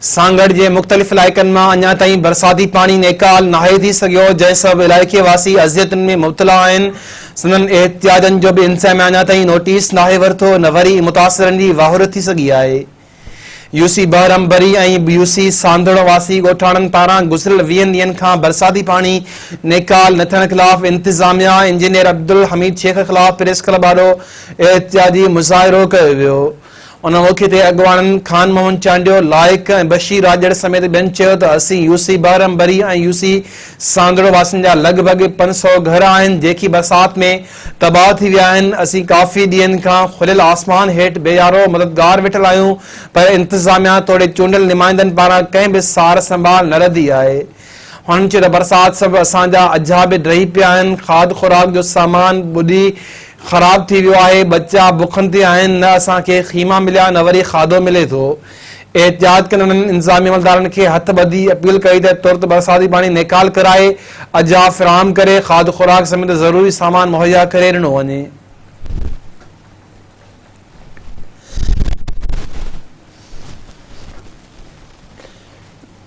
سانگهڙ جي مختلف علائقن مان اڃا تائين برساتي پاڻي نيڪال ناهي ٿي سگهيو، جنهن سبب علائقي واسي اذيتن ۾ مبتلا آهن، سندن احتجاجن جو به انتظاميا اڃا تائين نوٽيس ناهي ورتو نه وري متاثرن جي واهر ٿي سگهي آهي. يو سي بهرم بري ۽ يو سي سانڌڙو واسي ڳوٺاڻن پاران گذريل ويهن ڏينهن کان برساتي پاڻي نيڪال نه ٿيڻ خلاف انتظاميا انجنيئر عبدالحميد شيخ خلاف پريس ڪلب آڏو احتجاجي مظاهرو ڪيو ويو. ان موقعي تي اڳواڻن خان محمد چانڊيو، لائق ۽ بشير راڄڙ سميت ٻين چيو ته اسين يو سي بهرم بري ۽ يو سي ساندڙو واسين جا لڳ ڀڳ 500 گهر آهن جيڪي برسات ۾ تباهه ٿي ويا آهن، اسين ڪافي ڏينهن کان کليل آسمان هيٺ بي يارو مددگار ويٺل آهيون پر انتظاميا توڙي چونڊيل نمائندن پاران ڪنهن به سار سنڀال نه لڌي آهي. هنن چيو ته برسات سبب اسان جا اجها به ڊهي پيا آهن، کاڌ خوراڪ جو سامان ٻڏي خراب ٿي ويو آهي، ٻچا بکن تي آهن، نه اسان کي خيما مليا نه وري کاڌو ملي ٿو. احتجاج ڪندڙن انتظامي عملدارن کي هٿ ٻڌي اپيل ڪئي ته ترت برساتي پاڻي نيڪال ڪرائي اجها فراهم ڪري کاڌ خوراڪ سميت ضروري سامان مهيا ڪري ڏنو وڃي.